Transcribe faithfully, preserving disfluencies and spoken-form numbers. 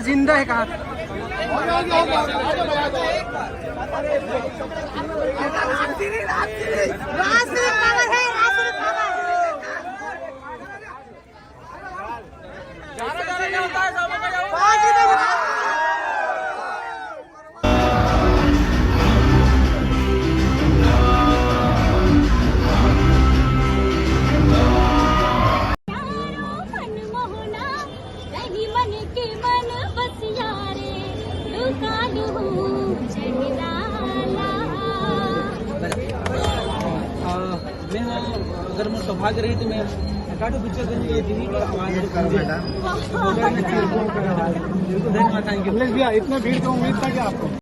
जिंदा है कहाँ? मैं, अगर मोर सौभाग्य रही तो मैं एकाडू पिक्चर के लिए दिल्ली की आवाज सुनूंगा। धन्यवाद, थैंक यू। कमलेश भैया, इतना भीड़ का उम्मीद था क्या आपको?